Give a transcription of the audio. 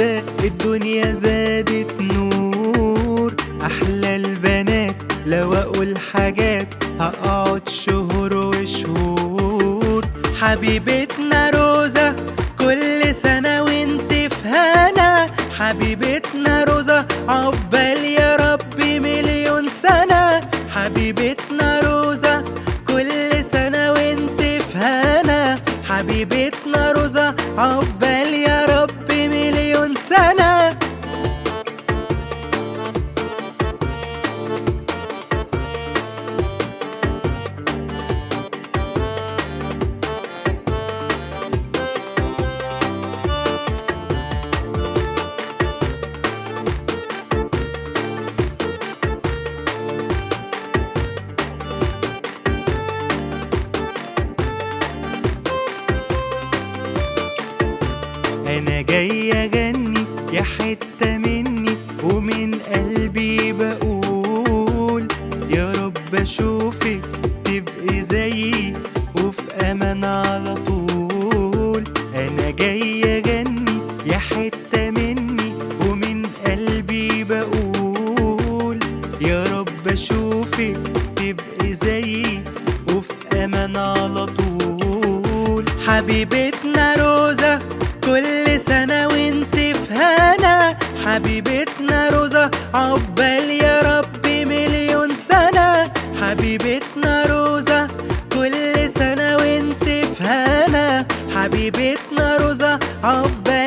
روزة الدنيا زادت نور. أحلى البنات لو أقول حاجات هقعد شهور وشهور. حبيبتنا روزة كل سنة وانت في هنا، حبيبتنا روزة عقبال يا ربي مليون سنة. حبيبتنا روزة كل سنة وانت في هنا، حبيبتنا روزة عقبال يا ربي مليون سنة. أنا جاي أغني يا حتة مني ومن قلبي بقول يا رب أشوفك تبقي زيي وفي أمان على طول. أنا جاي أغني يا حتة مني ومن قلبي بقول يا رب أشوفك تبقي زيي وفي أمان على طول. حبيبتنا روزة كل سنة وانت في هنا، حبيبتنا روزة عقبال يا ربي مليون سنة. حبيبتنا روزة كل سنة وانت في هنا، حبيبتنا روزة عقبال